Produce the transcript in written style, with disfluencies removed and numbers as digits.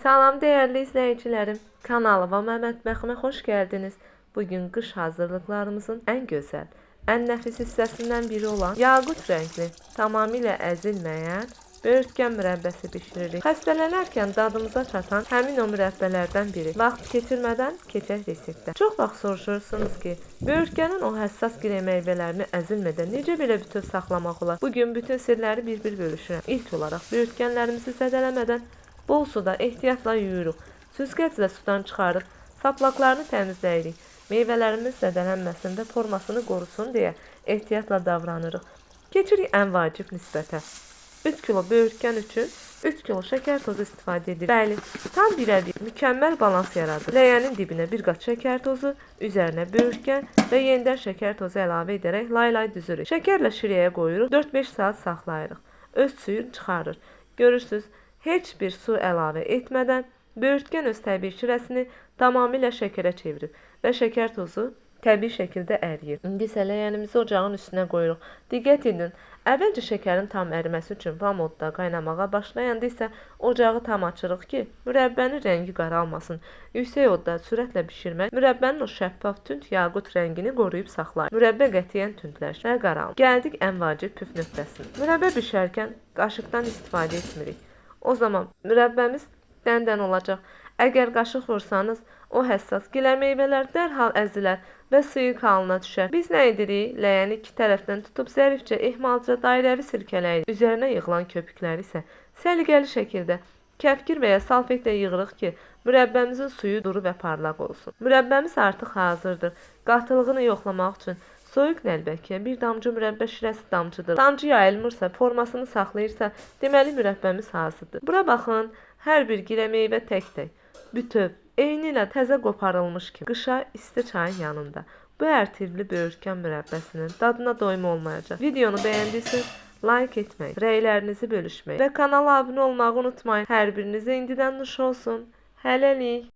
Salam değerli izləyicilərim, kanalıma və mətbəximə xoş gəldiniz. Bugün qış hazırlıqlarımızın ən gözəl, ən nəfis hissəsindən biri olan yaqut rəngli, tamamilə əzilməyən böyürtkən mürəbbəsi bişiririk. Xəstələnərkən dadımıza çatan həmin o mürəbbələrdən biri. Vaxt keçirmədən keçək reseptə. Çox vaxt soruşursunuz ki, böyürtkənin o həssas gilə meyvələrini əzilmədən necə belə bütöv saxlamaq olar? Bugün bütün sirləri bir-bir bölüşürəm. İlk olaraq böyürtkənlərimizi zədələmədən bol suda ehtiyatla yuyuruq. Süzgəclə sudan çıxarıb saplaqlarını təmizləyirik. Meyvələrimiz zədələnməsin və formasını qorusun deyə ehtiyatla davranırıq. Keçirik ən vacib nisbətə. 3 kilo böyürtkən üçün 3 kilo şəkər tozu istifadə edirik. Bəli, tam birəbir mükəmməl balans yaradır. Ləyənin dibinə bir qat şəkər tozu, üzərinə böyürtkən və yenidən şəkər tozu əlavə edərək lay-lay düzürük. Şəkərlə şirəyə qoyuruq, 4-5 saat saxlayırıq. Öz suyunu çıxarır. Görürsüz, heç bir su əlavə etmədən böyürtkən öz təbii şirəsini tamamilə şəkərə çevirir və şəkər tozu təbii şəkildə əriyir. İndi isə ləyənimizi ocağın üstünə qoyuruq. Diqqət edin, əvvəlcə şəkərin tam əriməsi üçün vam odda qaynamağa başlayanda isə ocağı tam açırıq ki, mürəbbənin rəngi qaralmasın. Yüksək odda sürətlə bişirmək mürəbbənin o şəffaf tünd yaqut rəngini qoruyub saxlayır. Mürəbbə qətiyyən tündləşmir və qaralmır. Gəldik ən vacib püf nöqtəsinə. Mürəbbə bişərkən qaşıqdan istifadə etmirik. O zaman mürəbbəmiz dən-dən olacaq. Əgər qaşıq vursanız, o həssas gilə meyvələr dərhal əzilər və sıyıq halına düşər. Biz nə edirik? Ləyəni iki tərəfdən tutub zərifcə, ehmalca dairəvi silkələyirik. Üzərinə yığılan köpükləri isə səliqəli şəkildə kəfkir və ya salfetlə yığırıq ki, mürəbbəmizin suyu duru və parlaq olsun. Mürəbbəmiz artıq hazırdır. Qatılığını yoxlamaq üçün soyuq nəlbəkiyə bir damcı mürəbbə şirəsi damcıdır. Damcı yayılmırsa, formasını saxlayırsa, deməli mürəbbəmiz hazırdır. Bura baxın, hər bir gilə meyvə tək-tək, bütöv, eyni ilə təzə qoparılmış kimi qışa isti çayın yanında. Bu ərtirli böyürtkən mürəbbəsinin dadına doyum olmayacaq. Videonu bəyəndiyseniz like etmək, rəylərinizi bölüşmək və kanala abunə olmağı unutmayın. Hər birinizə indidən nuş olsun. Hələlik.